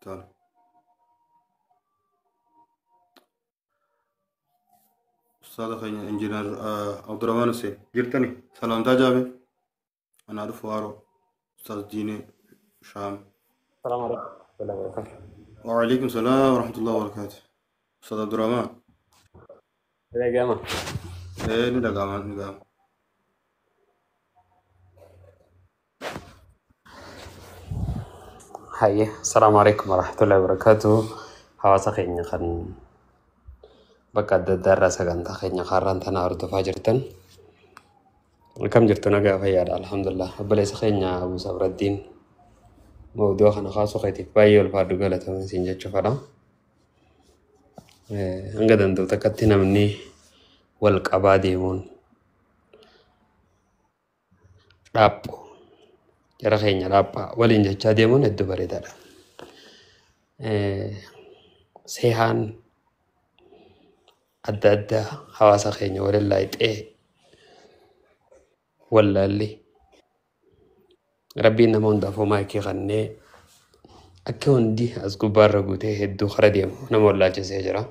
Tole. Ustaaza keenya Injiinar Abdurrahmaan Hussein jirtani salaamtaa jaabe anaa dhufu waaroo Ustaaz Diinee Shaam. السلام عليكم ورحمة الله وبركاته. وعليكم السلام ورحمة الله وبركاته. أستاذ عبد الرحمن. يا جماعة. إيه ni dhaga'ama ni dhaga'ama. Hayyee السلام عليكم ورحمة الله وبركاته. Hawaasa keenya kan bakka adda addaa irraa sagantaa keenya kaarraan tana hordofaa jirtan. Akkam jirtu nagaa fayyaadha alhamdulillah. Obboleessa keenya Abuu Sabraddiin mawdu'a kana kaasuu keetiif baay'ee ulfaadhu galatoomii siin jechuufadha. Hanga danda'u takkatti namni wal qabaa deemuun dhaaphu jara keenya dhaaphaa waliin jechaa deemuun hedduu bareedaadha. Seehaan adda addaa hawaasa keenya waliin laayixee wallaalli rabbiin nama hundaafuu maayikii kannee akka hundi as gubbaarra guutee hedduu kara deemu nama wallaalchisee jira.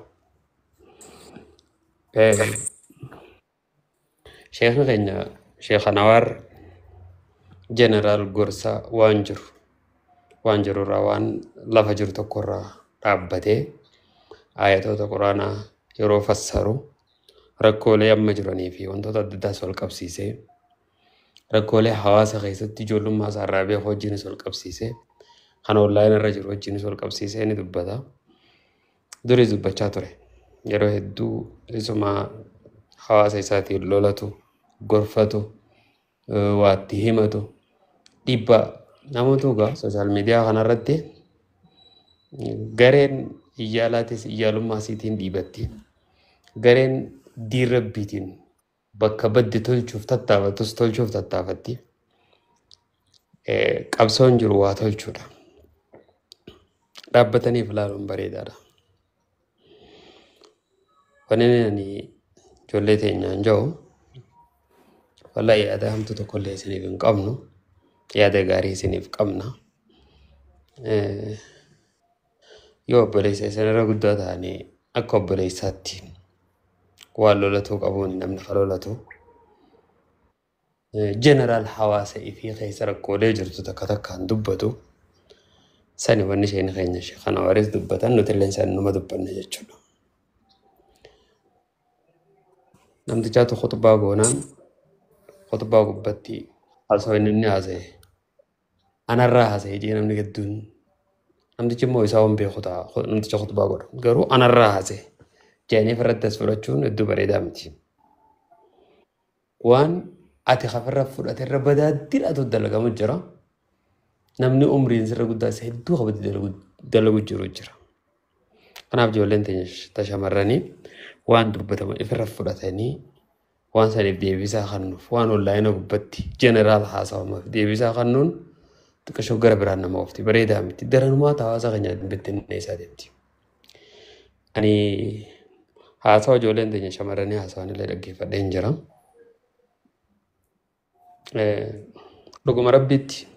Sheekni keenya Sheekh Anwaar jeneraal gorsa waan jiru waan jirurraa waan lafa jiru tokkorraa dhaabbatee ayatoota quraanaa yeroo fassaru rakkoolee amma jiranii fi wantoota adda addaas wal qabsiisee rakkoolee hawaasa keessatti ijoollummaa isaarraa beeku wajjinis wal qabsiisee kan onlaayinii irra jiru wajjinis wal qabsiisee ni dubbata. Duris dubbachaa ture. Yeroo hedduu isuma hawaasa isaatiin lolatu, gorfatu, waa itti himatu, dhiibbaa namoota egaa sooshaal miidiyaa kanarratti gareen iyyaalaatis iyyaalummaa isiitiin dhiibatti. Gareen diin rabbiitiin bakka badde tolchuuf tattaafatus tolchuuf tattaafatti. Qabsoon jiru waa tolchuudha. Dhaabbataniif ilaaluun bareedaadha. Wanni ani ijoollee teenyaan jiru wallahi yaada hamtuu tokkollee isiniif hin qabnu. Yaada gaarii isiniif qabna. Yoo obboleessa isinirra guddaa ta'anii akka obboleessaatti waan lolatuu qabuun namni kan lolatu. Jeneraal hawaasa ifii keessa rakkoolee jirtu takka takkaan dubbatu. Sani wanni isheen keenya Sheekh Anwaaris dubbatan nuti illee san numa dubbanna jechuudha. Namtichaatu khutbaa goonaan khutbaa gubbatti haasawaa inni haasa'e anarraa haasa'e jee namni hedduun namtichi immoo isaa waan beeku ta'a namticha khutbaa godhu garuu anarraa haasa'e jedhanii ofirratti as fudhachuun hedduu bareedaa miti. Waan ati kafirra fudhate irra badaa diraatu dalagamu jira. Namni umriin sirra guddaa isa hedduu qabate dalagu jiru jira. Kanaaf ijoolleen teenya shamarranii waan dubbatamu ifirra fudhatanii waan saniif deebisaa kennuuf waan onlaayina gubbatti jeneraal haasawamaaf deebisaa kennuun xiqqashoo gara biraan nama oofti bareedaa miti daranumaa hawaasa keenya bittinneessaa deemti. Ani haasawa ijoolleen teenya shamarranii haasawan illee dhaggeeffadheen jira. Dhuguma rabbiitti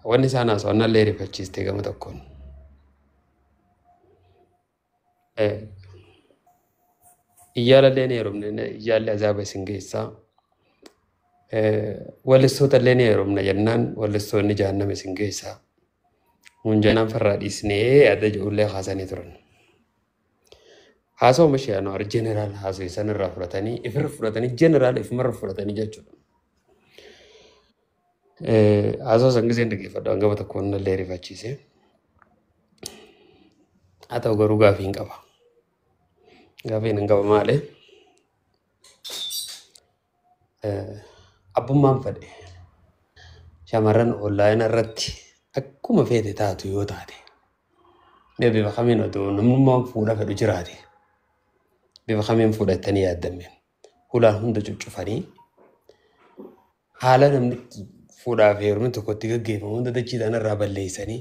wanni isaan haasawan nallee rifachiiste gama tokkoon. Iyyaalallee ni heerumne iyyaalli azaaba isin geessaa. Wallistoota illee ni heerumna jennaan wallistoonni jahannama isin geessaa. Hunjanaan farraa dhiisnee yaada ijoollee kaasanii turan. Haasawuma Sheekh Anwaar jeneraal haasawaa isaan irraa fudhatanii ifirra fudhatanii jeneraal ifumarra fudhatanii jechuudha. Haasawaa san giseen dhaggeeffadhu hangama tokkoon nallee rifachiise. Haa ta'u garuu gaafii hin qaba. Gaafiin hin qaba maali? Abbummaan fedhe shamarran onlaayinii irratti akkuma feete taatu yoo taate mee bifa kamiin otoo namnummaan fuudha fedhu jiraate bifa kamiin fuudhattanii yaaddame hulaan hunda cuccufanii haala namni fuudhaaf heerumni tokko itti gaggeeffamu hunda dachii irraa balleessanii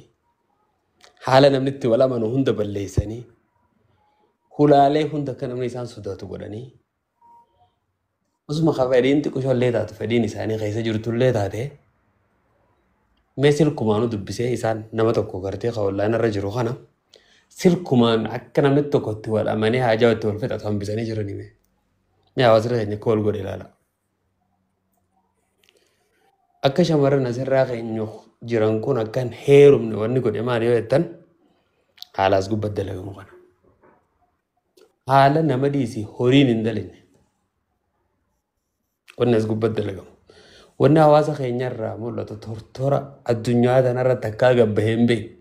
haala namni itti wal amanu hunda balleessanii hulaalee hunda akka namni isaan sodaatu godhanii osuma ka fedhiin xiqqishoollee taatu fedhiin isaanii keessa jirtullee taate Mee silkumaanuu dubbisee isaan nama tokko gartee ka onlaayinii irra jiru kana silkumaan akka namni tokko itti wal amanee haajaa itti wal fixatu hambisanii jiran hime. Mee hawaasni keenya akka wal godhe ilaala. Akka shamarran asirraa keenya jiran kun akka hin heerumne wanni godhe maali yoo jettan haala as gubbatti dalagamu kana. Haala nama dhiisii horiin hin dalagne wanni as gubbatti dalagamu. Wanni hawaasa keenyarraa mul'atu tortora addunyaa tanarratti akkaa gabbahee hin beekne.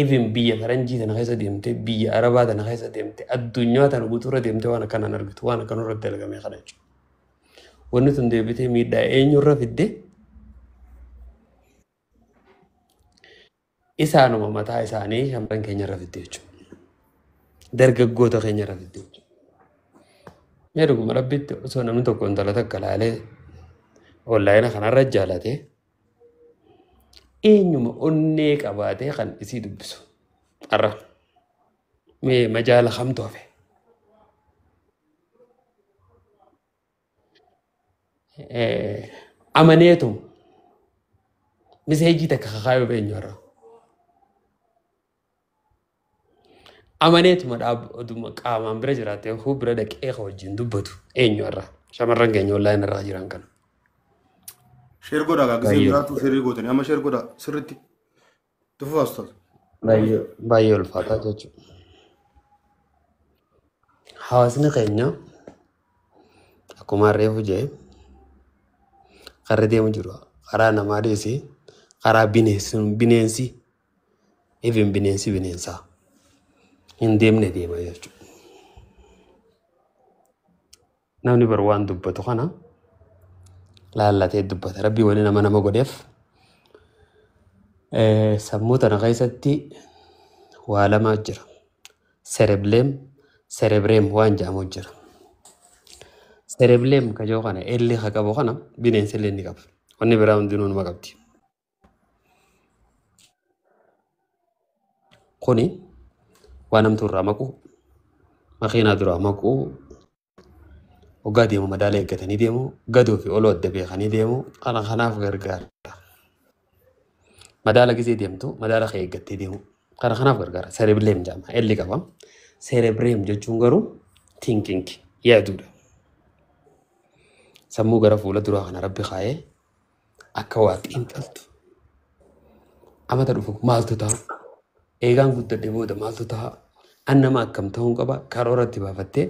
Even biyya faranjii tana keessa deemtee biyya arabaa tana keessa deemtee addunyaa tana guutuurra deemtee waan akkanaan argitu waan akkanarra dalagamee kana jechuudha. Wanni tun deebitee miidhaa eenyurra fidde isaanuma mataa isaanii shamarran keenyarra fidde jechuudha. Dargaggoota keenyarra fidde jechuudha. Mee dhuguma rabbitti osoo namni tokko intala takka laalee onlaayina kanarra jaalatee eenyuma onnee qabaatee kan isii dubbisu har'a mee majaala kamtu hafe? Amaneetum miseejii takka kakaayuu beenyu har'a. Amaneetuma oduma qaamaan bira jiraatee huu bira dhaqee ka wajjin dubbatu eenyu har'a shamarran keenya onlaayina irra jiran kana. Sheer godhaa gaa gisee Baay'ee biraatu sheerii gootanii amma sheer godhaa sirriitti tufuu ustaaz. baay'ee baay'ee ulfaataa jechuudha. Hawaasni keenya akkuma reefu jee karra deemu jiru karaa namaa dhiisee karaa bineensi even bineensi bineensaa hin deemne deema jechuudha. Namni bar waan dubbatu kana laallatee dubbata. Rabbi wali nama nama godheef sammuu tana keessatti waa lamaa jira. Cerebleem, cerebreem waan jedhamu jira. Cerebleem kajoo kana elli ka qabu kana bineensi illee ni qaba. Wanni biraa hundinuu numa qabdi. Kuni waan namtu irraa maqu, makiinaa duraa maqu, hoggaa deemu madaala eeggatanii deemu, gadoo fi oloo adda beekanii deemu, kana kanaaf gargaara. Madaala gisee deemtu madaala kee eeggattee deemu. Kana kanaaf gargaara. Cerebleem jedhama. Elli qaba. Cerebreem jechuun garuu thinking yaaduudha. Sammuu gara fuula duraa kana rabbi kaayee akka waa xiinxaltu. Amata dhufu maaltu ta'a? Eegaan guddadhe booda maaltu ta'a? An nama akkam ta'uun qaba? Karoora itti baafattee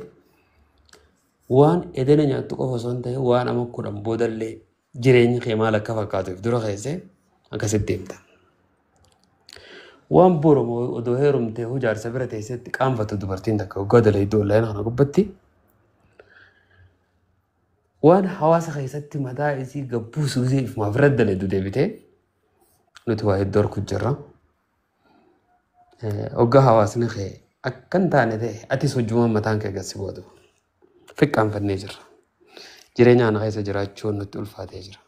waan edena nyaattu qofa osoo hin ta'in waan ama kudhan boodallee jireenyi kee maal akka fakkaatuuf dura keessee akkasitti deemta. Waan boru odoo heerumtee jaarsa bira teessetti qaanfattu dubartiin takka waggaa dalayduu onlaayinii kana gubbatti waan hawaasa keessatti mataa isii gabbuusu isii ifumaaf irra dalaydu deebitee nuti waa hedduu harku jirra. Waggaa hawaasni kee akka hin taane ta'e atis hojjumaan mataan kee gasi boodu. Fiqqaanfannee jirra. Jireenya kana keessa jiraachuun nutti ulfaatee jira.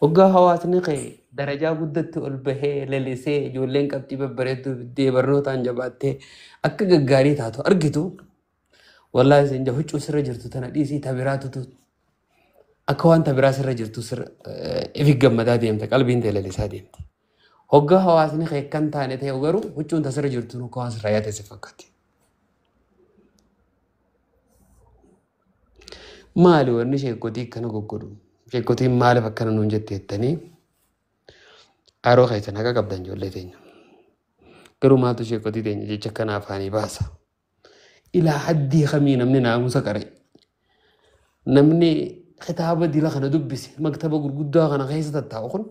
Waggaa hawaasni kee darajaa guddatti ol bahee lalisee ijoolleen qabxii babbareedduu fiddee barnootaan jabaattee akka gaggaarii taatu argitu wallaahi isin huccuu sirra jirtu tana dhiisii tabiraatutu akka waan tabiraa sirra jirtu sirra ifi gammadaa deemta qalbiin ta'e lalisaa deemti. Hoggaa hawaasni kee kan taane ta'e garuu huccuun tasirra jirtu akka waan sirraa yaate si fakkaatti. Maali wanni sheekotii akkana goggodhu? Sheekotiin maaliif akkana nuun jette jettanii haroo keessan haqa qabdan ijoollee teenya. Garuu maaltu sheekotii teenya jecha akkana afaanii baasa? Ilaa haddii kamii namni naamusa qare? Namni kitaaba dila kana dubbise maktaba gurguddaa kana keessa tattaa'u kun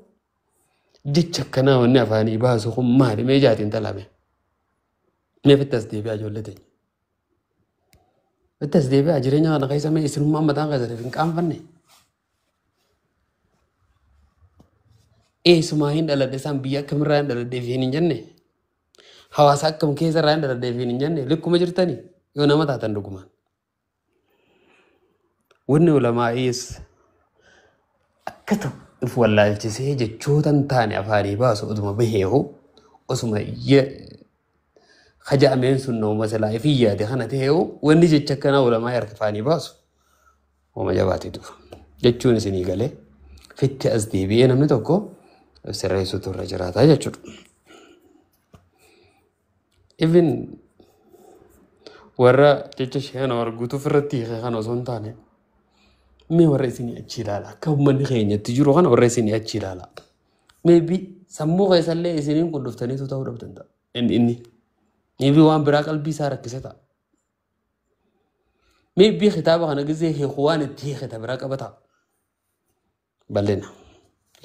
jecha akkanaa wanni afaanii baasu kun maali? Mee jaatiin talame? Mee fitti as deebi'aa ijoollee teenya. Fitti as deebi'aa jireenya kana keessa mee isinummaan mataan keessaniif hin qaanfanne? Eessumaa hin dhaladhe isaan biyya akkamirraa hin dhaladhe fi hin jenne? Hawaasa akkam keessarraa hin dhaladhe fi hin jenne? Likkuma jirtanii yoo nama taatan dhugumaan. Wanni ulamaa'is akka ta'u if wallaalchisee jechoota hin taane afaanii baasu osuma baheehu osuma haja'ameen sun nama silaa ifii yaade kana ta'eehu wanni jecha akkanaa ulamaa harka afaanii baasu wama jabaatee dhufa. Jechuun isinii galee Fitti as deebi'ee namni tokko sirreessuutu irra jiraata jechuudha. Even warra jecha ishee kana guutuuf irratti hiike kana osoo hin taane mee warra isinii achi ilaala. Akka uummanni keenyatti jiru kana warra isinii achi ilaala. Maybe sammuu keessallee isiniin kun dhuftaniitu ta'uu dhabuu danda'a. Inni maybe waan biraa qalbii isaa rakkise ta'a. Maybe kitaaba kana gisee hiiku waan itti hiike biraa qaba ta'a. Bal'ina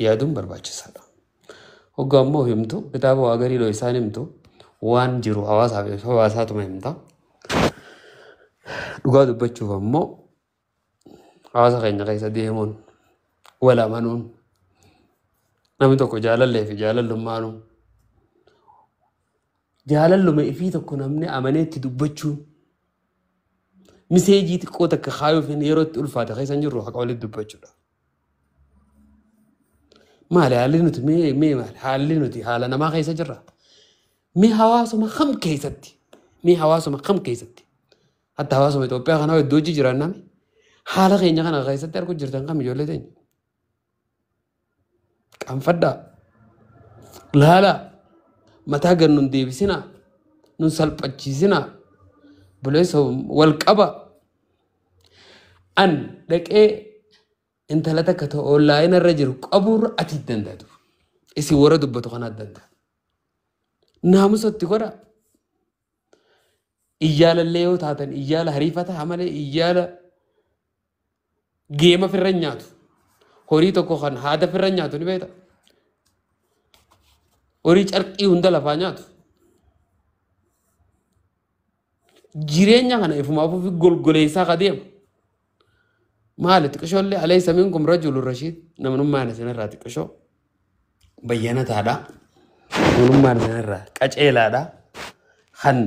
yaaduun barbaachisaadha. Hoggaa immoo himtu kitaaba waa garii dhoo isaan himtu waan jiru hawaasaaf hawaasaatuma himta. Dhugaa dubbachuuf ammoo hawaasa keenya keessa deemuun wal amanuun namni tokko jaalallee fi jaalallummaanuu jaalalluma ifii tokko namni amanee itti dubbachuun miseejii xiqqoo takka kaayuuf yeroo itti ulfaate keessa hin jirru haqa walitti dubbachuudha. Maali haalli nuti mee mee maali haalli nuti haala namaa keessa jirra. Mee hawaasuma kam keessatti mee hawaasuma kam keessatti hatta hawaasuma Itoophiyaa kanaa iddoo hojii jiran nami haala keenya kana keessatti arguu jirtan kam ijoollee teenya. Qaanfadhaa laalaa mataa gad nun deebisinaa nun salphachiisinaa buleessa wal qaba. An dhaqee intala takka ta'e onlaayina irra jiru qabuurra ati danda'atu. Isin warra dubbatu kanaat danda'a. Naamusa itti godha. Iyyaalallee yoo taatan iyyaala hariifata malee iyyaala geema firra nyaatu. Horii tokko kan haada firra nyaatu ni beekta. Horii carqii hunda lafaa nyaatu. Jireenya kana ifumaaf ofi golgoleessaa ka deema. Maali xiqqishoollee alaysa minkum rajulun rashiid namnummaan isinirraa xiqqishoo bayyanataadha. Namnummaan isinirraa qaceelaadha. Kan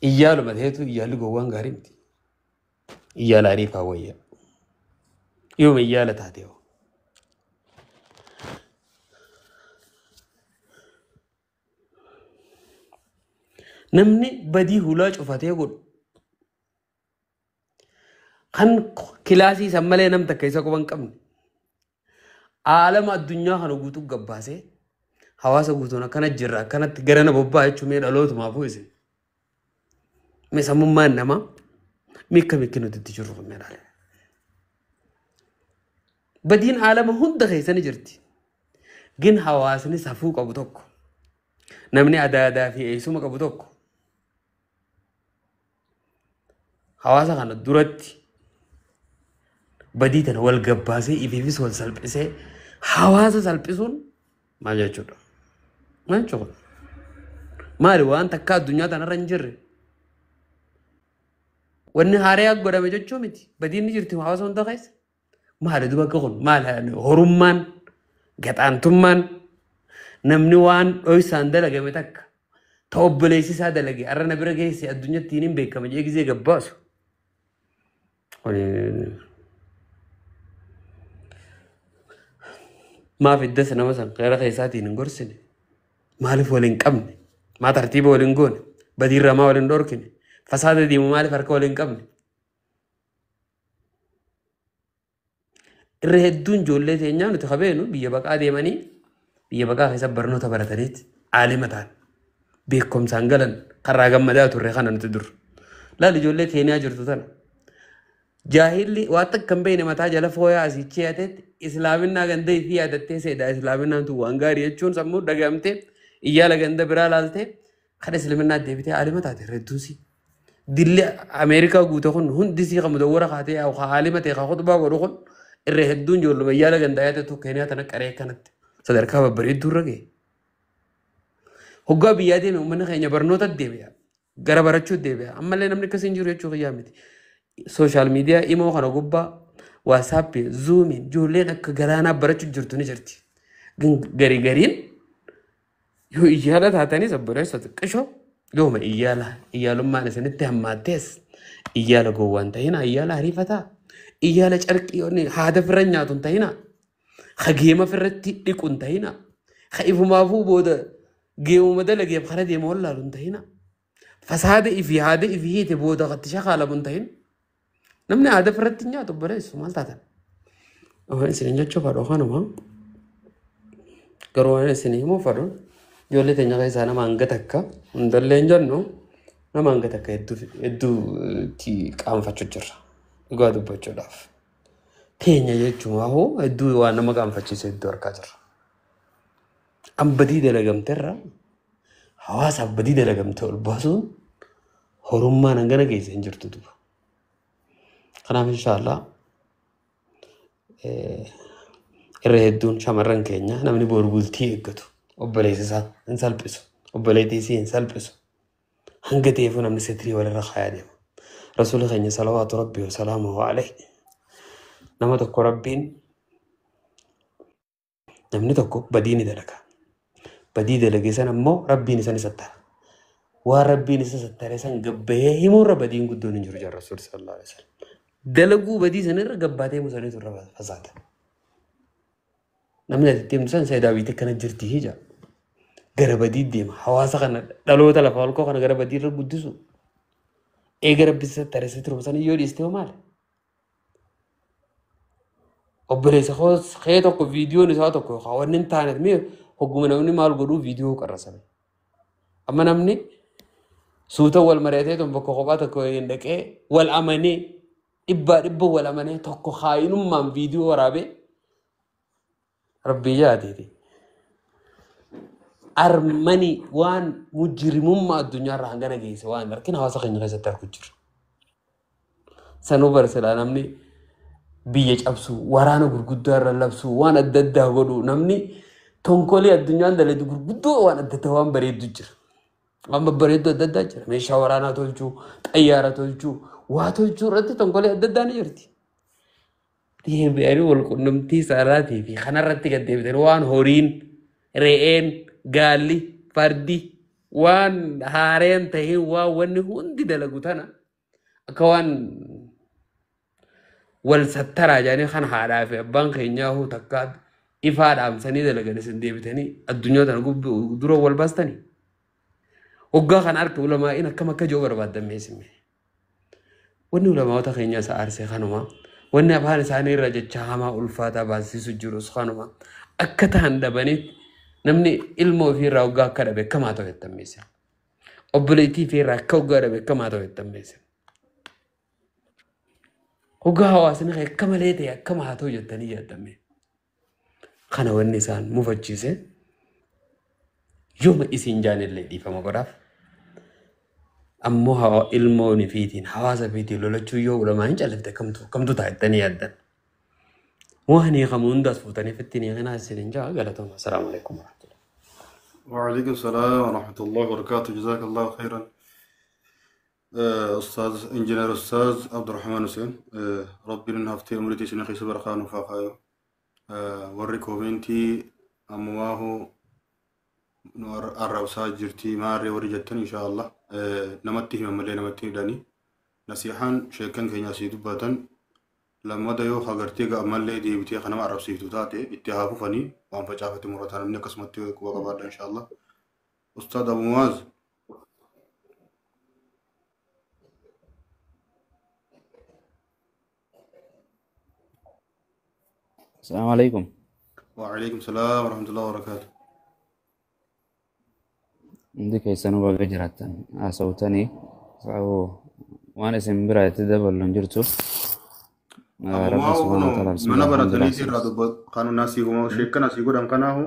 iyyaaluma ta'etu iyyaalli gowwaan gaarii miti. Iyyaala ariifaa wayya. Yooma iyyaala taate hoo. Namni badii hulaa cufatee godhu kan kilaasii san malee nam takka isa quba hin qabne aalama addunyaa kana guutuu gabbaasee hawaasa guutuun akkana jirra akkanatti garana bobbaa jechuun mee dhalootumaafuu isin. Mee sammummaan namaa mee akkamitti nuti itti jirru kun mee ilaali. Badiin aalama hunda keessa ni jirti. Gin hawaasni safuu qabu tokko namni adaadaa fi eessuma qabu tokko hawaasa kana duratti badii tana wal gabbaasee ifiifis wal salphisee hawaasa salphisuun maal jechuudha? Maal jechuudha? Maali waan takka addunyaa tanarra hin jirre? Wanni haaree godhame jechuu miti. Badiin ni jirti hawaasa hunda keessa. Maali duba akka kun maali horummaan gaxaantummaan namni waan dhoysaan dalagame takka ta obboleessi isaa dalage har'a na bira geesse addunyattiin hin beekama jee gisee gabbaasu. Maaf iddas nama san gara keessaatiin hin gorsine? Maaliif wal hin qabne? Maa tartiiba wal hin goone? Badiirraa maa wal hin dhorkine? Fasaada deemu maaliif harka wal hin qabne? Irra hedduun ijoollee teenyaa nuti qabeenu biyya baqaa deemanii biyya baqaa keessa barnoota barataniiti aalima ta'an beekumsaan galan karraa gammadaa turre kana nuti dur. Laal ijoollee Keeniyaa jirtu tana. Jaahilli waan takka hin beekne mataa jala fooyaa asiichee yaatetti islaaminaa ganda ifii yaadattee seedaa islaaminaan tun waan gaarii jechuun sammuu dhagahamtee iyyaala ganda biraa laaltee kan islaaminaa deebitee aalima taate hedduusi. Dilli Ameerikaa guute kun hundisii kan mudawwara kaatee aalima ta'e kan khutbaa godhu kun irra hedduun ijoolluma iyyaala gandaa yaadattu Keeniyaa tana qaree kanatti sadarkaa babbareedduu irra ga'e. Hoggaa biyyaa deeme uummanni keenya barnoota deebi'a. Gara barachuu deebi'a. Ammallee namni akkasii hin jiru jechuu kiyyaa miti. Sooshaal miidiyaa imoo kana gubbaa waasaappii zuumiin ijoolleen akka galaanaa barachuu jirtu ni jirti. Garii gariin yoo iyyaala taatanis obboleessa xiqqishoo yooma iyyaala iyyaalummaan isinitti hammaattees iyyaala gowwaan ta'ina iyyaala hariifataa iyyaala carqii haada firra nyaatu hin ta'ina ha geema firratti dhiqu hin ta'ina ha ifumaafuu booda geemuma dalageef kara deema wallaalu hin ta'ina fasaada ifii haada ifii hiite booda qatti shakaalamu hin ta'in namni haada firratti hin nyaatu obboleessu maal taatan Waan isin jechuu fadhu kanuma garuu waan isin himuu fadhu ijoollee teenya keessaa nama hanga takka hundallee hin jennu nama hanga takka hedduu hedduu itti qaanfachuu jirra dhugaa dubbachuudhaaf. Teenya jechuun hoo hedduu waan nama qaanfachiisu hedduu argaa jirra. Ambadii dalagamterra hawaasaaf badii dalagamte ol baasuun horummaan hangana keessa hin jirtu duuba. Kanaaf inshaallah irra hedduun shamarran keenya namni boru bultii eeggatu obboleessa isaa hin salphisu obboleettii isii hin salphisu hanga ta'eefuu namni sitirii walirra kaayaa deema. Rasuulli keenya salawaatu rabbii wa salaamuhu alayhi nama tokko rabbiin namni tokko badii ni dalaga. Badii dalage sana immoo rabbiin isa ni sattara. Waan rabbiin isa sattare san gabbahee himuurra badiin guddoon hin jiru jedha Rasuulli sallallahu alaihi wasallam. Dalaguu badii sanirra gabbaatee himuu saniitu irra fasaata. Namni ati itti himtu san Sayidaa biitti akkana jirti hija. Gara badii deema. Hawaasa kana dhaloota lafa olkoo kana gara badii irra guddisu. Eega rabbi isa sattare sitti sana yoo dhiiste hoo maali? Obboleessa kee tokko viidiyoon isaa tokko yookaan wanni hin taane mee hogguma namni maal godhuu viidiyoo qarrasame. Amma namni suuta wal mari'atee tun bakka kophaa tokko hin dhaqee wal amanee dhibbaa dhibba wal amanee tokko haayinummaan viidiyoo waraabee rabbii jaateeti. Armani waan mujrimummaa addunyaarraa hangana geesse waan harkina hawaasa keenya keessatti argu jiru. Sanuu barsiidha namni biyya cabsu waraana gurguddaa irra labsu waan adda addaa godhu namni tonkolee addunyaan dalagdu gurguddoo waan adda addaa waan bareeddu jira. Waan babbareedduu adda addaa jira. Meeshaa waraanaa tolchuu, xayyaara tolchuu, waa tolchuu irratti tonkolee adda addaa ni jirti. Deebi'anii wal qunnamtii saalaatii fi kanarratti gad deebitanii waan horiin, re'een, gaalli, fardi waan haareen ta'een waan wanni hundi dalagu tana akka waan wal sattaraa jedhanii kan haadhaa fi abbaan keenyaa hoo takka ifaa dhaamsanii dalagan isin deebitanii addunyaa tana dura wal baastanii. Hoggaa kana harka ulamaa'iin akkam akka jiru barbaaddan meesime. Wanni ulamaa'ota keenya isa aarsee kanuma. Wanni afaan isaanii irra jecha hamaa ulfaataa baasisu jirus kanuma. Akka ta'an dhabanii namni ilma ofii irraa hoggaa akka dhabe akkamaa ta'u jettan meesime. Obboleettii ofii irraa akka hoggaa dhabe akkamaa ta'u jettan meesime. Hoggaa hawaasni kee akka malee ta'e akkam haa ta'u jettanii yaaddan. Kana wanni isaan mufachiise yooma isin jaanillee dhiifama godhaaf. Ammoo ilmoon fiitiin hawaasa fiitiin lolachuu yoo ulamaa hin callifte kamtu ta'a jettanii yaaddan. Waan hiikamu hundaas fuutanii fittiin hiikinaa isin hin jaa galatooma. Assalaamu alaikum warahmatullahi. وعليكم السلام ورحمة الله وبركاته جزاك الله خيرا أستاذ إنجينير أستاذ عبد الرحمن حسين ربي هفتي أمرتي سنخي سبرخان وفاقايو warri koomentii ammumaahuu nu arrabsaa jirti maarree warri jettan inshaallah namatti himan malee namatti hin hidhanii nasiixaan sheekan keenya asii dubbatan lammada yoo agartee ammallee deebitee kan nama arrabsiiftu taate itti haa fufanii waan facaafate murataa namni akkasumatti quba qabaadha inshaallah. Ustaad Abu Muaz. Assalamu alaikum. وعليكم السلام ورحمة الله وبركاته. Hundi keessanuu baga jiraattan haasawtanii waan isin bira itti daballu hin jirtu. Abu Rabbi Muaz subhaanahu wa ta'ala kunoo mana bismillah baratanii alhamdulillah. irraa dubbatu kan nasii huma sheekan asii godhan kanaahu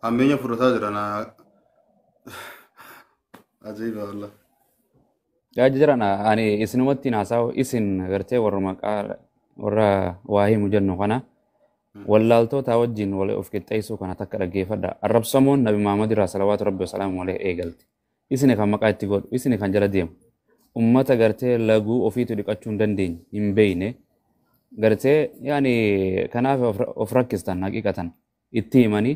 hammeenya fudhataa jira na ajaa'iba wallah. Yaa jiran ani isinumatti haasa'u isin gartee warra maqaa warra waa himu jennu kana wallaaltoota wajjin wal of qixxeessuu kana takka dhaggeeffadha. Arrabsamoon Nabi Muhammad irraa salawaatu rabbi wasalaamu alayhi eegalte. Isini kan maqaa itti godhu, isini kan jala deemu. Ummata gartee laguu ofiitu dhiqachuu hin dandeenye, hin beeyne. Gartee yaani kanaaf of rakkistan haqiqatan itti himanii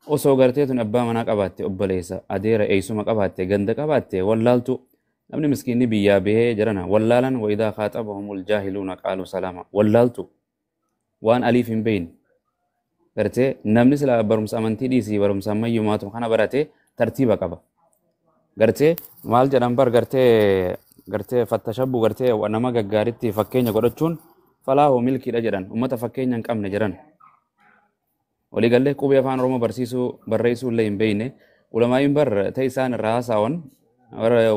osoo gartee tun abbaa manaa qabaatte obboleessa adeera eeysuma qabaatte ganda qabaatte wallaaltu namni miskiinni biyyaa bahee jirana wallaalan wa'idaa khaaxabahumul jaahiluuna qaaluu salaama wallaaltu waan aliif hin beeyne gartee namni sila barumsa amantii dhiisii barumsa ammayyumaatu kana barate tartiiba qaba gartee maal jedhan bar gartee gartee fattashabbu gartee nama gaggaaritti fakkeenya godhachuun Falaahu milkiidha jedhan ummata fakkeenya hin qabne jedhan. Waliigallee qubee afaan Oromoo barsiisuu barreessuu illee hin beekne ulamaa'iin bar ta'e isaan irraa haasa'an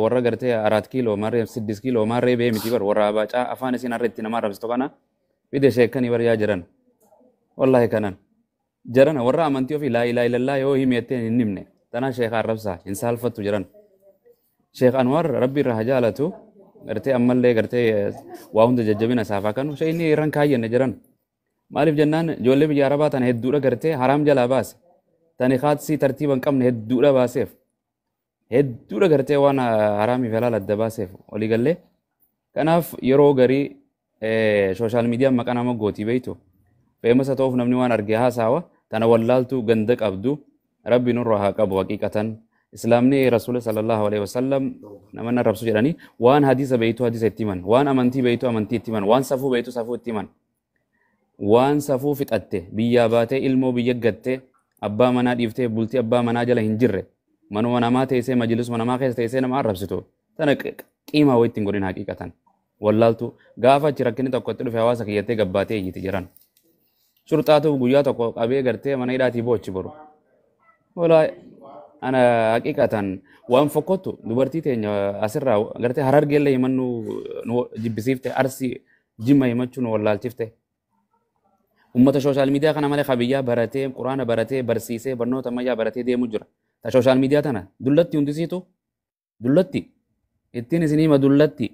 warra gartee 4 kiiloo marree 6 kiiloo marree bee miti bar warra abacaa afaan isin har'a itti nama arrabsitu kana fide sheekanii bar yaa jiran. Wallaahi kanan jarana warra amantii ofii laa ilaaha illallaa yoo himi jettee hin himne tanaa sheeka arrabsaa hin saalfattu jiran. Sheekh Anwar rabbi irraa haa jaalatu gartee ammallee gartee waa hunda jajjabina isaaf haa kennu inni irraan kaayyanne jiran. Maaliif jennaan ijoollee biyya Arabaa tana hedduudha gartee haraam jalaa baase. Tani kaatsii tartiiba hin qabne hedduudha baaseef. Hedduudha gartee waan haraamii fi halaal adda baaseef waliigallee. Kanaaf yeroo garii sooshaal miidiyaan maqaa nama gootii beektu. Feemasa ta'uuf namni waan arge haasaawa tana wallaaltuu ganda qabdu rabbi nurra haa qabu haqiiqatan. Islaamni Rasuula sallallahu alaihi wasallam nama arrabsu jedhanii waan hadiisa beektu hadiisa itti himan, waan amantii beektu amantii itti himan, waan safuu beektu safuu itti himan. Waan safuu fixatte biyyaa baatee ilmoo biyya gattee abbaa manaa dhiiftee bultii abbaa manaa jala hin jirre manuma namaa teessee majlisuma namaa keessa teessee nama arrabsitu tana qiimaa wayii ittiin godhin haqiiqatan. Wallaaltu gaafa achi rakkinni tokko itti dhufe hawaasa kiyyattee gabbaatee iyyiti jiran. Shurxaatu guyyaa tokko qabee gartee mana hidhaatii boochi boru. Walaa ana haqiiqatan waan fokkottu dubartii teenya asirraa gartee harargeellee himannu nu jibbisiifte arsii jimma himachuu nu wallaalchifte. Ummata sooshaal miidiyaa kana malee kabiyyaa baratee quraana baratee barsiisee barnoota ammayyaa baratee deemu jira. Ta sooshaal miidiyaa tana dullatti hundisiitu dullatti ittiin isin hima dullatti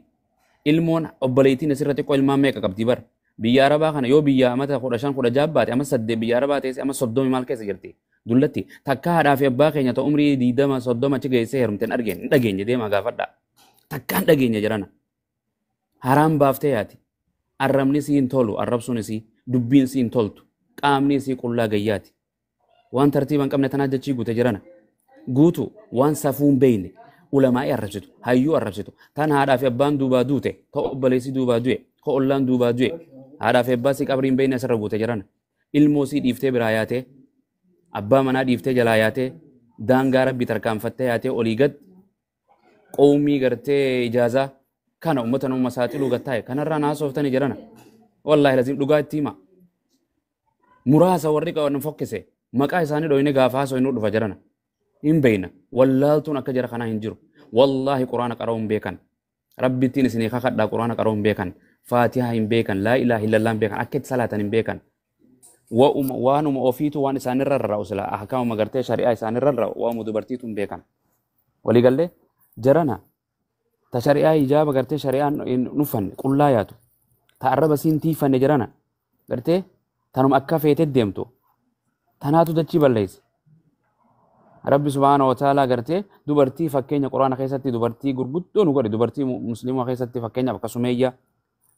ilmoon obboleettiin asirra xiqqoo ilmaan meeqa qabdi bar. Biyya Arabaa kana yoo biyya amata 15 16 baate amma 8 biyya Arabaa teesse amma 30 maal keessa jirti. Dullatti takka haadhaa fi abbaa keenya ta'u umrii 20 30 achi geessee heerumte hin argine hin dhageenye deemaa gaafadhaa. Takka hin dhageenye jirana. Haraam baaftee yaati. Arrabni sii hin tolu arrabsuun isii dubbiin sii hin toltu qaamni isii qullaa gayyaati. Waan tartiiba hin qabne tanaa jechii guute jirana. Guutu waan safuu hin beekne ulamaa'ii arrabsitu hayyuu arrabsitu tan haadhaa fi abbaan duubaa duute ta'u obboleessi duubaa du'e ta'u ollaan duubaa du'e haadhaa fi abbaa sii qabrii hin beekne asirra guute jirana. Ilmoo sii dhiiftee biraa yaatee abbaa manaa dhiiftee jalaa yaatee daangaa rabbi tarkaanfattee yaatee olii gad qoomii gartee ijaazaa kana uummata nama saaxiluu gattaa'e kanarraa naasooftanii jirana. Wallaahi laziim dhugaa itti hima. Muraasa warri qaban fokkise maqaa isaanii dhoyne gaafa haasoo dhufa jirana. Hin beekna wallaaltuun akka jara kanaa hin jiru. Wallaahi quraana qara'uu hin beekan. Rabbittiin isinii kakadhaa quraana qara'uu hin beekan. Faatihaa hin beekan. Laa ilaaha illallaa hin beekan. Akka itti salaatan hin beekan. Waanuma ofiitu waan isaanirra rarra'u sila ahkaamuma gartee shari'aa isaanirra rarra'u waanuma dubartiitu hin beekan. Waliigallee jarana ta shari'aa ijaaba gartee shari'aan hin uffanne qullaa yaatu ta arraba siin tiifanne jarana gartee tanuma akka feete deemtu tanaatu dachii balleesse. Rabbi subhaana wa ta'ala gartee dubartii fakkeenya quraana keessatti dubartii gurguddoo nu godhe dubartii musliimaa keessatti fakkeenyaaf akka Sumeeyyaa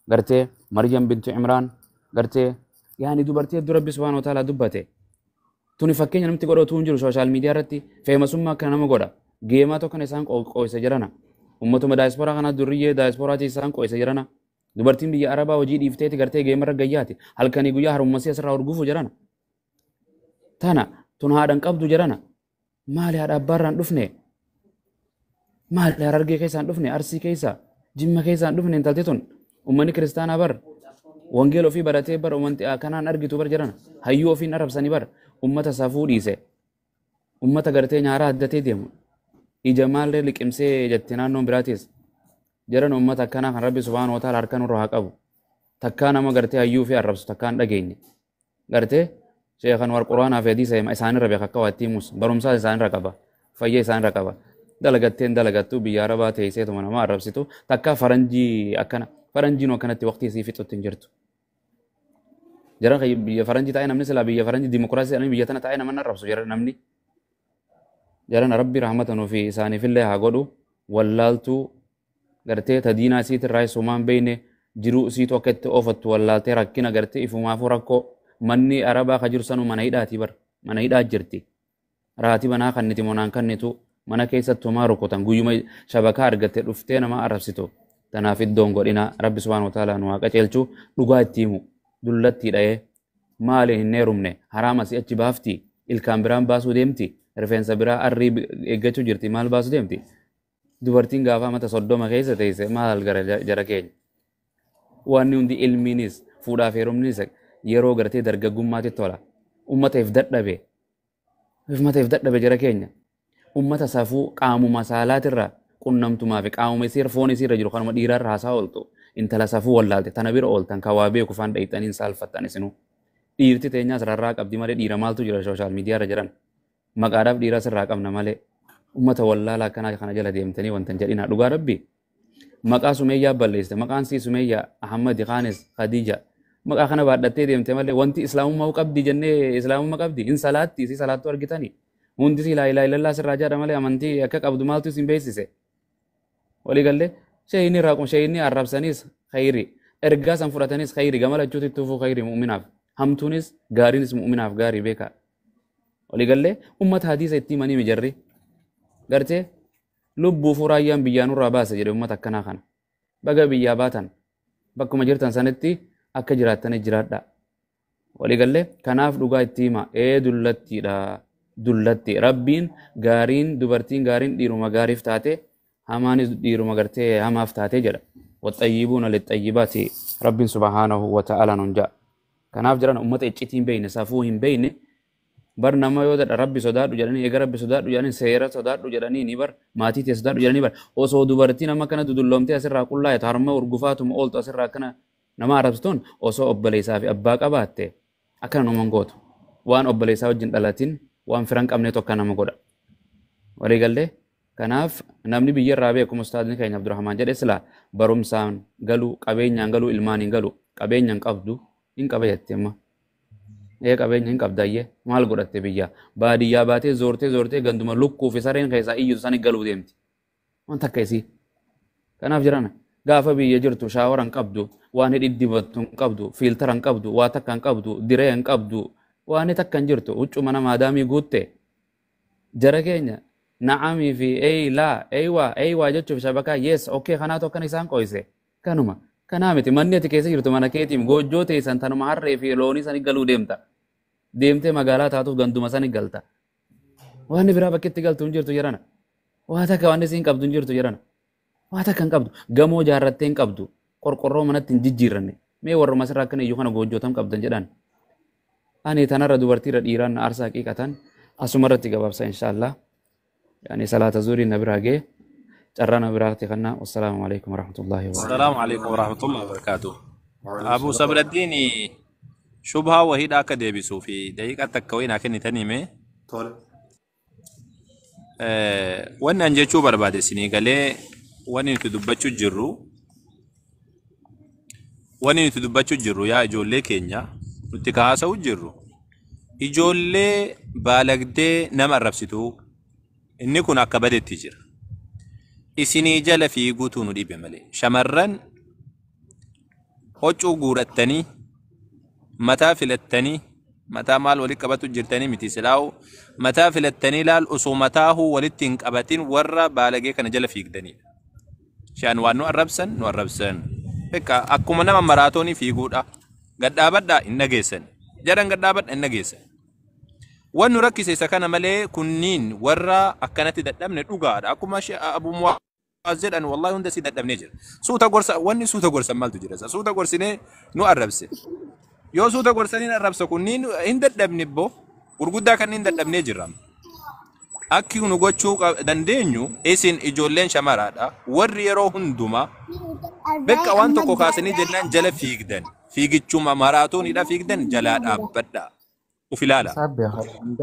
gartee Maryam bintu Imraan gartee yaani dubartii hedduu Rabbi subhaana wa ta'ala dubbate. Tuni fakkeenya namti godhatu hin jiru sooshaal miidiyaa irratti feemasummaa akkana nama godha. Geemaa tokko kan isaan qooysa jirana. Ummatuma daayisporaa kana durriyyee daayisporaatii isaan qooysa jirana. Dubartiin biyya Arabaa hojii dhiifteeti gartee geemarra gayyaati. Halkanii guyyaa harummasii asirraa urgufu jirana. Tana tun haadhan qabdu jirana. Maali haadha abbaarraan dhufne? Maali harargee keessaan dhufne? Arsii keessa? Jimma keessaan dhufne intalti tun? Uummanni kiristaanaa bar wangeela ofii baratee bar uummanni kanaan argitu bar jirana. Hayyuu ofiin arrabsanii bar uummata safuu dhiise. Uummata gartee nyaaraa addatee deemu. Ija maallee liqimsee jette naannoon biraatis. Jiran uummata akkanaa kan Rabbi subhaanahu wa ta'ala harka nurra haa qabu. Takkaa nama gartee hayyuu fi arrabsu takkaan dhageenye. Gartee Sheekh Anwar Quraanaa fi hadiisa hima isaanirra beeka akka waa itti himus barumsaas isaanirra qaba fayyaa isaanirra qaba. Dalagatteen dalagattu biyya Arabaa teesseetuma nama arrabsitu takkaa faranjii akkana faranjiin akkanatti waqtii isii fixutti hin jirtu. Jiran biyya faranjii taa'ee namni silaa biyya faranjii dimokiraasii jedhanii biyya tana taa'ee nama arrabsu jira namni. Jiran Rabbi rahmata nuuf isaaniifillee haa godhu wallaaltuu gartee ta diinaa isiitirraa isumaan beekne jiruu isiitu akka itti oofattu wallaaltee rakkina gartee ifumaafuu rakkoo manni Arabaa ka jiru sanuu mana hidhaati bar mana hidhaa jirti. Raatii banaa kanniti monaan kannitu mana keessatti homaa rukutan guyyuma shabakaa argatte dhuftee nama arrabsitu. Tanaaf iddoon godhina Rabbi subhaanahu wa ta'ala nu haa qajeelchu dhugaa itti himu dullatti dha'ee maali hin heerumne haraama si achi baafti ilkaan biraan baasuu deemti rifeensa biraa arrii eeggachuu jirti maal baasuu deemti. Dubartiin gaafa mata 30 keessa teesse maal gara jara keenya. Wanni hundi ilmiinis Fuudhaaf heerumnis yeroo gartee dargaggummaatti tola. Uummata if dadhabe. Uummata if dadhabe jara keenya. Uummata safuu qaamuma saalaatirra qunnamtumaa fi qaamuma isiirra foon isiirra jiru kanuma dhiiraarra haasaa ooltu. Intala safuu wallaalte tana bira ooltan kan waa beeku faan dhayxaniin saalfattan isinuu. Dhiirti teenyaas rarraa qabdi malee dhiira maaltu jira social miidiyaarra jiran. Maqaadhaaf dhiira sirraa qabna malee. Uummata wallaalaa akkanaa kana jala deemtanii wanta hin jedhinaa dhugaa rabbi. Maqaa Sumeeyyaa balleessite, maqaan sii Sumeeyyaa, Ahmad, Khaanis, Khadija. Maqaa kana baadhattee deemte malee wanti islaamummaa qabdi jennee islaamummaa qabdi hin salaatti si salaattu argitanii. Hundi si laa ilaaha illallaa sirraa jedha malee amantii akka qabdu maaltu isin beeksise. Walii gallee sheeyinni raaqum sheeyinni arrabsanis khayri, ergaa san fudhatanis khayri, gama lachuutti tufuu khayri mu'minaaf. Hamtuunis gaariinis mu'minaaf gaarii beekaa. Walii gallee ummata hadiisa itti himanii mijarri. Gartee lubbuu raayyaan biyyaa nurraa baasa jedhe ummata akkanaa kana. Baga biyyaa baatan bakkuma jirtan sanitti akka jiraattanii jiraadha. Walii gallee kanaaf dhugaa itti hima ee dullattiidha. Dullatti rabbiin gaariin dubartiin gaariin dhiiruma gaariif taate hamaanis dhiiruma gartee hamaaf taate jedha. Waxxayyibuuna lixxayyibaati rabbiin subhaanahu wa ta'ala nun ja'a. Kanaaf jiran ummata iccitii hin beekne, safuu hin beekne, bar nama yoo jedha rabbi sodaadhu jedhanii, eega rabbi sodaadhu jedhanii, seera sodaadhu jedhanii ni bar maatii tee sodaadhu jedhanii, bar osoo dubartiin amma kana dudulloomtee asirraa qullaa'e harma urgufaatuma ooltu asirraa akkana nama arrabsituun osoo obboleessaa fi abbaa qabaatte akkana numan gootu. Waan obboleessaa wajjin dhalatin waan firan qabneetu akka nama godha. Walii gallee kanaaf namni biyyarraa beeku ustaadni keenya Abdurrahmaan jedhe sila barumsaan galuu, qabeenyaan galuu, ilmaan hin galu, qabeenyaan qabdu hin qaba jette amma. Ee qabeenya hin qabdayyee maal godhatte biyya baadiyyaa baatee zoortee zoortee ganduma lukkuu fi sareen keessaa iyyitu sani galuu deemti. Waan takka isii. Kanaaf jiran gaafa biyya jirtu shower hin qabdu, waan hidhi dibattu hin qabdu, filter hin qabdu, waa takka hin qabdu, diree hin qabdu, waan takka hin jirtu, huccuu mana maadaamii guutte. Jara keenya na'amii fi eey laa eeywaa eeywaa jechuuf shabakaa yes okay kanaatu akkana isaan qoyse kanuma. Kanaa miti manni ati keessa jirtu mana keetiim goojjoo teessan tanuma harree fi loonii sani galuu deemta. Deemtee magaalaa taatuuf ganduma sani galta. Waan biraa bakki itti galtu hin jirtu jedhana. Waa takka waan isiin qabdu hin jirtu jedhana. Waa takka hin qabdu. Gamoo jaarrattee hin qabdu. Qorqorroo manatti hin jijjiirranne. Mee warruma asirraa akkana iyyuu kana goojjootam qabdan jedhan. Ani tanarra dubartiirra dhiiraan na aarsaa haqiiqatan asumarratti gabaabsa inshaallah. Yani salaata zuurii na biraa ga'e carraa na biraatti kanna, wassalaamu alaikum warahmatullahi wabarakatuh. السلام عليكم ورحمة الله وبركاته. وعليكم أبو السلام. صبر الدين شبهة وهي akka deebisuu fi daqiiqaa takka wayii naa kennitanii mee. Tole. Wanni an jechuu barbaade isinii galee, wanni nuti dubbachuu jirru yaa ijoollee keenya nuti ka haasa'u jirru ijoollee baalagdee nama arrabsitu inni kun akka badetti jira. Isinii jala fiiguutu nu dhibe malee shamarran huccuu guurattanii mataa filattanii mataa maal walitti qabatu jirtanii miti silaa'u mataa filattanii laal osoo mataahuu walitti hin qabatin warra baalagee kana jala fiigdanidha. Shaan waan nu arrabsan nu arrabsan. Beekaa akkuma nama maraatoonii fiiguudha. Gadhaabadhaa hin dhageessan. Jaran gadhaabadha hin dhageessan. Wanni nu rakkise isa kana malee kunniin warra akkanatti dadhabne dhugaadha. Akkuma Abu Muwaaz jedhan wallahi hunda si dadhabnee jira. Suuta gorsa wanni suuta gorsan maaltu jira? Suuta gorsinee nu arrabse. Yoo suuta gorsanii arrabsa kunniin hin dadhabne boo gurguddaa kanneen dadhabnee jirra. Akki nu gochuu dandeenyu isin ijoolleen shamaraadha. Warri yeroo hundumaa bakka waan tokko kaasanii jennaan jala fiigdan. Fiigichuma maraatooniidha fiigdan jalaa dhaabbadha. Uf ilaala.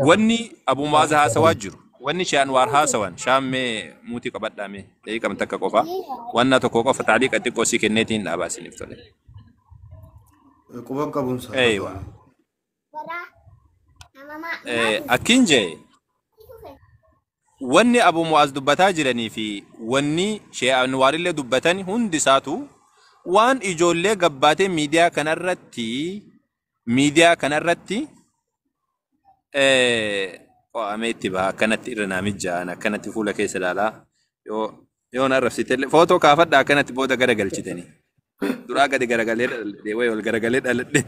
Wanni Abu Mu'aaz haasawaa jiru. Wanni Shee Anwaar haasawan shaammee muutii qabadhaame daqiiqama takka qofa. Wanna tokko qofa taaliiqa xiqqoo sii kenneetiin dhaabaa isiniif tole. Quban qabuunsa. Eeywa. Akkin jee wanni Abu Mu'aaz dubbataa jiranii fi wanni Shee Anwaarillee dubbatan hundi isaatu waan ijoollee gabbaatee miidiyaa kanarratti qo'amee itti baha akkanatti irra naa mijja'an akkanatti fuula keessa ilaalaa yoo na arrabsitellee footoo kaafadha akkanatti booda gara galchitanii duraa gadi garagalee dhaladhe wayi ol garagalee dhaladhe.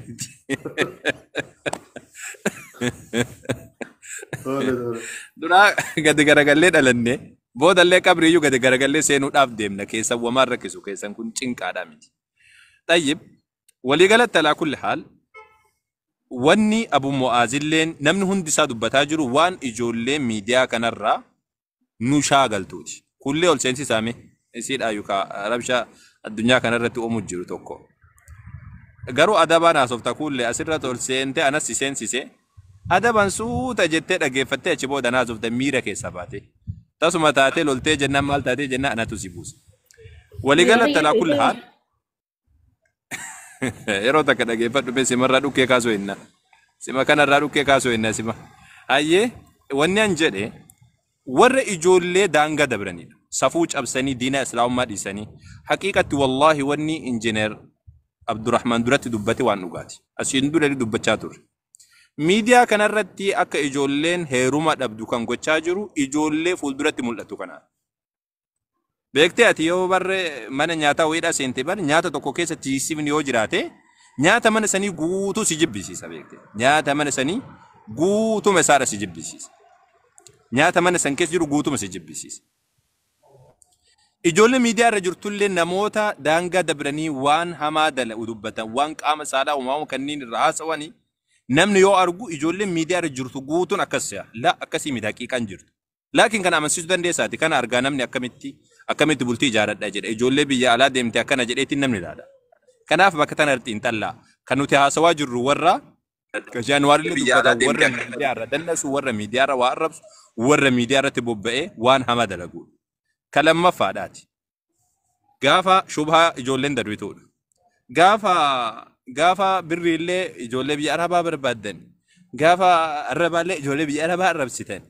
Tole tole. Duraa gadi garagalee dhalanne boodallee qabriiyyuu gadi garagalee seenuudhaaf deemna keessan wamaan rakkisu keessan kun cinqaadha miti. Tayyib. Waliigalatti alaa kulli haal wanni Abu Mu'aazilleen namni hundi isaa dubbataa jiru waan ijoollee miidiyaa kanarraa nu shaagaltuuti. Kullee ol seensisaame isiidha yookaan rabsha addunyaa kanarratti oomu jiru tokko. Garuu adabaan haasofta kullee asirratti ol seente anas si seensise adabaan suuta jettee dhaggeeffattee achi booda haasofta miira keessaa baate. Tasuma taatee loltee jennaan maal taatee jennaan anatu si buusa. Waliigalatti alaa kulli haal yeroo takka dhaggeeffadhu mee simarraa dhukkee kaasuu hinna. Sima kanarraa dhukkee kaasuu hinna sima. Hayyee wanni an jedhe warra ijoollee daangaa dabranidha. Safuu cabsanii diina islaamummaa dhiisanii. Haqiiqatti wallaahi wanni injineer Abdurrahman duratti dubbate waan dhugaati. Asiin dura dubbachaa turre. Miidiyaa kanarratti akka ijoolleen heeruma dhabdu kan gochaa jiru ijoollee fuulduratti mul'atu kana. Beektee ati yoo barre mana nyaataa wayiidhaa seente bar nyaata tokko keessa tiisifni yoo jiraate nyaata mana sanii guutuu si jibbisiisa beekte. Nyaata mana sanii guutuma isaadha si jibbisiisa. Nyaata mana san keessa jiru guutuma si jibbisiisa. Ijoollee miidiyaa irra jirtullee namoota daangaa dabranii waan hamaa dalagu dubbatan waan qaama saalaa uumamu kanneen irra haasawanii namni yoo argu ijoolleen miidiyaa irra jirtu guutuun akkas si'a. La akkasii miti haqiiqaan jirtu. Laakiin kana amansiisuu dandeessaati. Kana argaa namni akkamitti bultii ijaaradha jedha. Ijoollee biyya alaa deemte akkana jedheetiin namni ilaala. Kanaaf bakka tana irratti hin xallaa. Kan nuti haasawaa jirru warra Jaanuwaarillee dubbatan warra miidiyaa irra dallasu, warra miidiyaa irra waa arrabsu, warra miidiyaa irratti bobba'ee waan hamaa dalagudha. Kan lammaffaadhaati. Gaafa shubhaa ijoolleen darbituudha. Gaafa birriillee ijoollee biyya arabaa barbaaddan. Gaafa arrabaallee ijoollee biyya arabaa arrabsitan.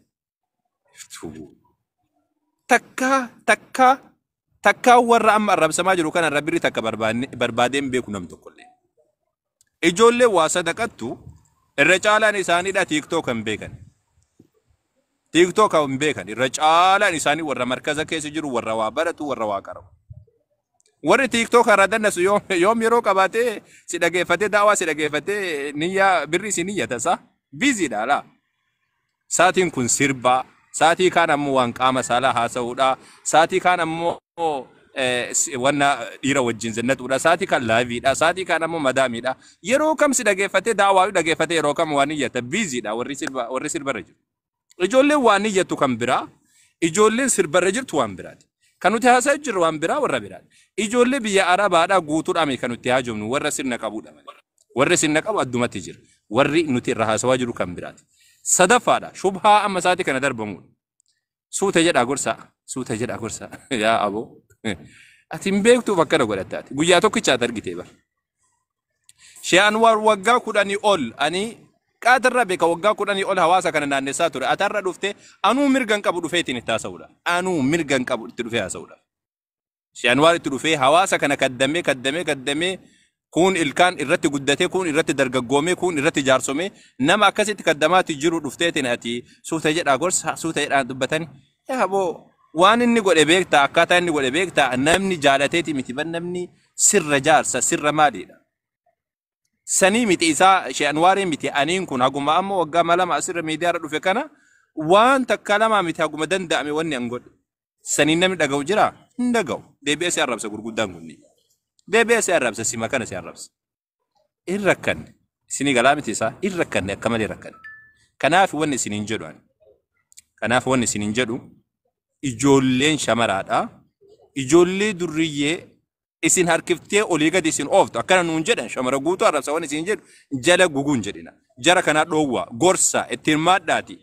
Takkaa warra amma arrabsamaa jiru kana irra birri takka barbaadeen beeku nam tokkollee. Ijoollee waa sadaqattu irra caalaan isaaniidha TikTok kan beekan. TikTok kan beekan irra caalaan isaanii warra markaza keessa jiru warra waa baratu warra waa qarabu. Warri TikTok irra dandasu yoom yeroo qabaatee si dhageeffatee daawaa si dhageeffatee niyyaa birri si niyyata sa biiziidha laa. Saatiin kun sirbaa, saatii kaan ammoo waan qaama saalaa haasa'uudha, saatii kaan ammoo wanna dhiira wajjin zannatuudha, saatii kaan laaviidha, saatii kaan ammoo madaamiidha. Yeroo kam si dhageeffatee daawaa dhageeffatee yeroo kam waan niyyata biiziidha warri sirbarra jiru. Ijoolleen waan niyyattu kan biraa, ijoolleen sirbarra jirtu waan biraati. Kan nuti haasa'aa jirru waan biraa warra biraati. Ijoollee biyya Arabaadhaa guutuudhaan kan nuti haajomnu warra sirna qabuudha malee. Warri sirna qabu addumatti jira. Warri nuti irra haasawaa jiru kan biraati. Sadaffaadha. Shubhaa amma isaatii kana darbamudha. Suuta jedhaa gorsaa. Suuta jedhaa gorsaa. Yaa aboo. Ati hin beektuuf akkana godhattaati. Guyyaa tokkichaati argitee bara. Shee Anwaar waggaa 10 ol ani qaatarraa beeka waggaa 10 ol hawaasa kana naannessaa ture. Atarra dhuftee anuu mirga hin qabu dhufeetiin itti haasa'uudha. Anuu mirga hin qabu itti dhufee haasa'uudha. Shee Anwaar itti dhufee hawaasa kana kaddamee kun ilkaan irratti guddatee kun irratti dargaggoomee kun irratti jaarsomee nama akkasitti kaddamaatti jiru dhufteetiin ati suuta jedhaa gorsa suuta jedhaa dubbatani. Yaa aboo waan inni godhe beektaa akkaataa inni godhe beektaa namni jaalateeti miti ban namni sirra jaarsa sirra maaliidha. Sanii miti isaa Shee Anwaarii miti aniin kun haguma amma waggaa 2 asirra miidiyaa irra dhufe kana waan takka 2 miti haguma danda'ame wanni an godhe. Sanii namni dhaga'u jira hin dhaga'u. Deebi'ee si arrabsa gurguddaan kunni. Deebi'ee si arrabsa sima kana si arrabsa. Hin rakkanne isinii galaa miti isaa hin rakkanne akka malee rakkanne. Kanaaf wanni isiniin jedhu ani. Kanaaf wanni isiniin jedhu ijoolleen shamaraadha. Ijoollee durriyyee isin harkiftee olii gadi isin ooftu akkana nuun jedhan shamara guutuu arrabsa wanni isin jedhu jala guguun jedhina. Jara kanaa dhoowwaa gorsa ittiin maadhaati.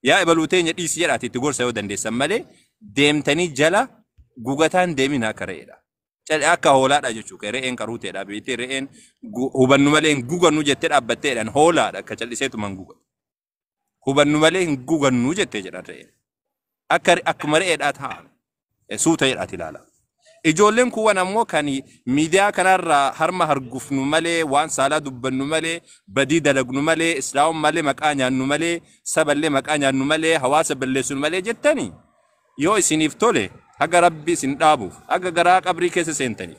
Yaa ebaluu teenya dhiisi jedhaati itti gorsa yoo dandeessan malee deemtanii jala gugataan deemina akka re'eedha. Akka hoolaadha jechuudha. Re'een qaruuteedha. Beektee re'een hubannu malee hin gugannu jettee dhaabbatteedhaan hoolaadha akka calliseetuma hin gugan. Hubannu malee hin gugannu jettee jedhan re'een. Akkuma re'eedhaa taa'an suuta jedhaati ilaala. Ijoolleen kuuwwan ammoo kan miidiyaa kanarraa harma hargufnu malee waan saalaa dubbannu malee badii dalagnu malee islaamummaa malee maqaa nyaannu malee saballee maqaa nyaannu malee hawaasa balleessinu malee jettanii yoo isiniif tole haga rabbi isin dhaabuuf haga garaa qabrii keessa seentaniif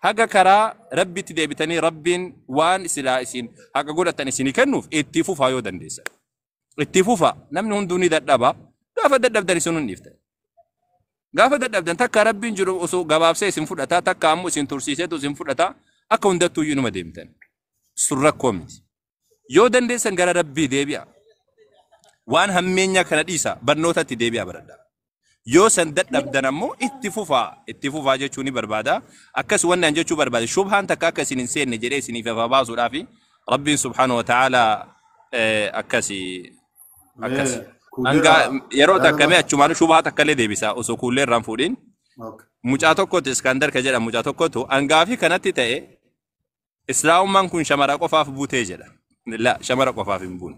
haga karaa rabbitti deebitanii rabbiin waan silaa isin haga godhatan isinii kennuuf itti fufaa yoo dandeessan. Itti fufaa namni hunduu ni dadhaba gaafa dadhabdan isin hin dhiiftan. Gaafa dadhabdan takka rabbiin jiru osoo gabaabsee isin fudhata takka ammoo isin tursiiseetu isin fudhata Akka hundattuu iyyuu inuma deemtan. Sun rakkoo miti. Yoo dandeessan gara Rabbii deebi'a. Waan hammeenya kana dhiisa, barnootatti deebi'a, baradha. Yoo san dadhabdan ammoo itti fufaa, itti fufaa jechuu ni barbaada. Akkas wanni an jechuu barbaade, shubhaan takka akka isin hin seenne jedhee isiniif ifa baasuudhaafi. Rabbiin subhaanahu wa ta'ala akkasi akkas. Mee Hanga kuuleerraa yeroo yaada takka mee qaba? achumaan shubhaa takka illee deebisa osoo kuullee irraan fuudhin. Okay. Mucaa tokkotu, Iskandar ka jedhamu mucaa tokkotu, hangaafii kanatti ta'e, Islaamummaan kun shamara qofaaf buutee jedha. La, shamara qofaaf hin buune.